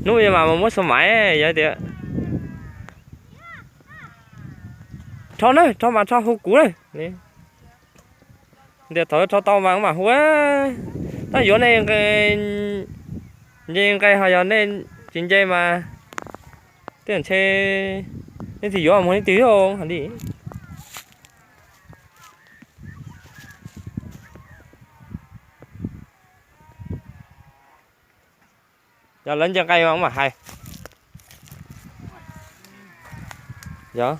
Hnub no mas muab xua maiv, yog tias rho na, rho mas rho hu kuv na. Tias thaum rho tau mas hu, tab yuav nej nce nqe ho yog nej tsis nce mas tej ntshe nej tsis yuav mus leej twg hais li. Yog lawv nce nqe mas hais. Yog.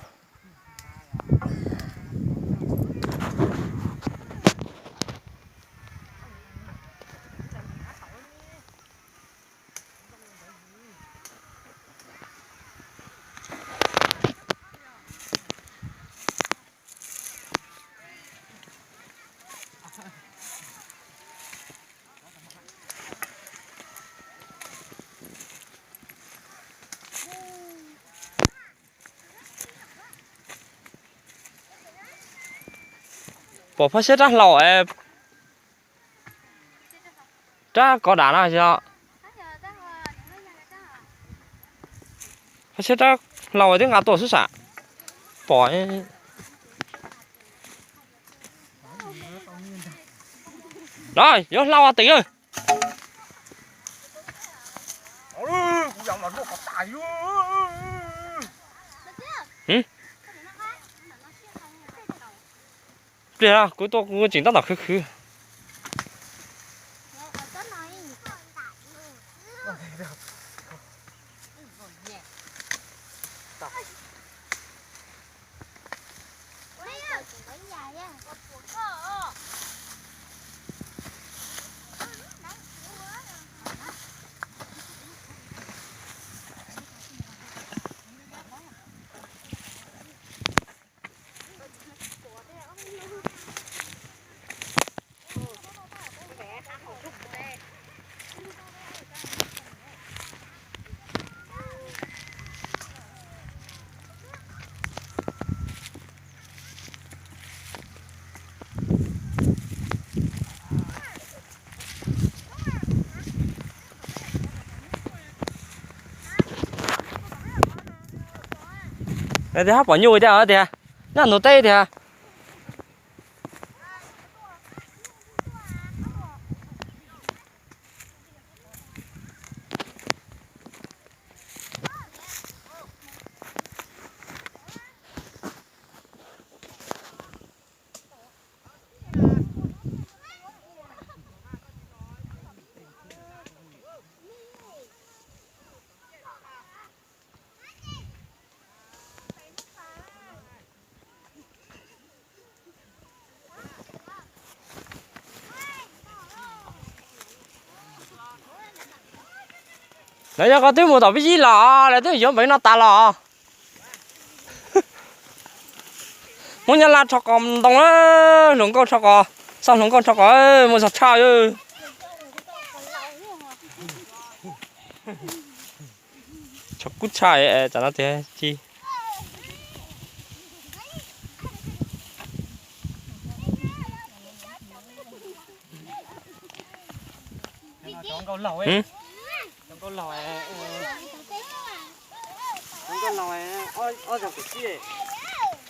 Pom phab siab rab hlau, rab kov dam no os. Phab siab rab hlau twb nqa tuaj xwb sam. Pom no yuav hlau tim. Pliag kuv tuaj kuv tseem tab tom khwv khwv. Tias hab pom nyuj tiag tias, nyob ntug teb tiag. Lawv yog koj twb mus tom Pib Yib los, lawv twb yuav npeev no tas los. Hmoob Nyab Laj rho qos ntoo, hluas nkauj rho qos, xov hluas nkauj rho qos, muaj zog tshaj. Tshaj kub tshaj, tam no tiag ci.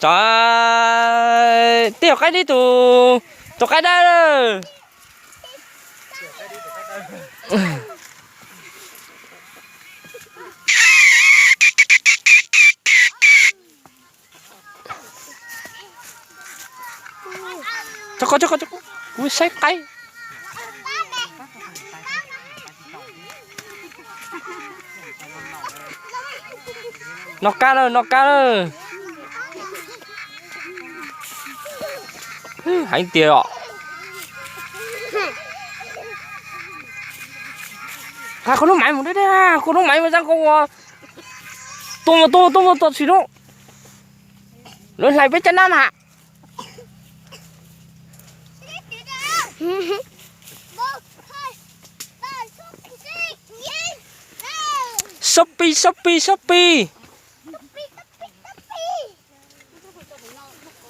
Tsov, tij qaib dib tus, tus qaib dawb. Kuv saib qaib. Noj kab lawm, noj kab lawm. Heev tiag os. Koj hnub maiv mus deb deb, koj hnub maiv mus zaj koj ua. Tuaj mus, tuaj mus, tuaj mus, tuaj tsis hnub. Lawv hlais peb caj nab na. Sob pis, sob pis, sob pis.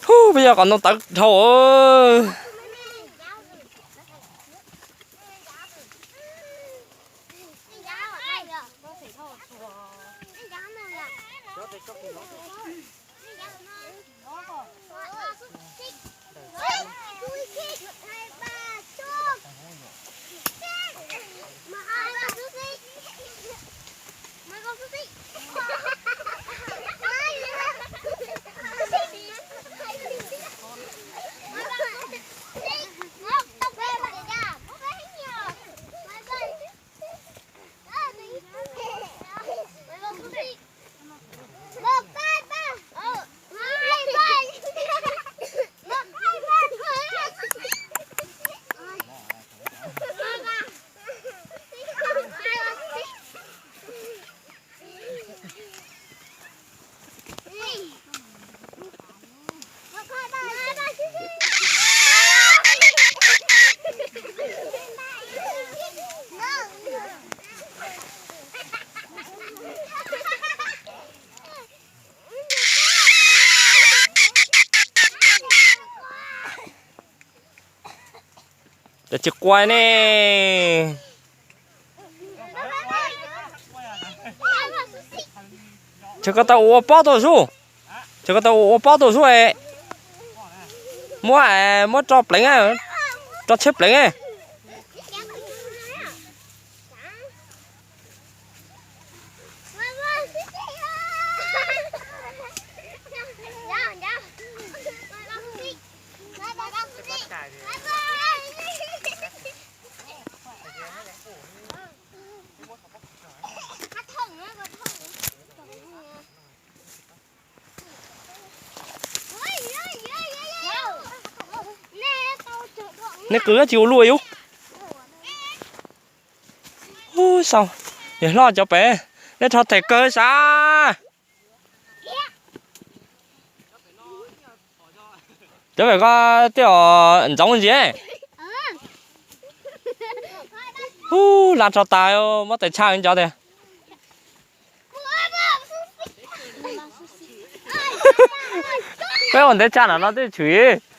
Hu, peb yog qos ntoo tawv dhau. Cov tsis quaj ne. Ces koj tau ua pob tuaj xwb. Ces koj tau ua pob tuaj xwb. Muab, muab tso pleev, tso tsheb pleev. Nej qw tsis ua luaj yus. Ub, sau, yog hlob cov pem, nej rho them kawg sav. Cov pem ko tej zaum ntxoov ntxiv. Ub, laj rho tas, muab tais tshaj cov tiag. Peb ua ntev tshaj no no twb tshwm.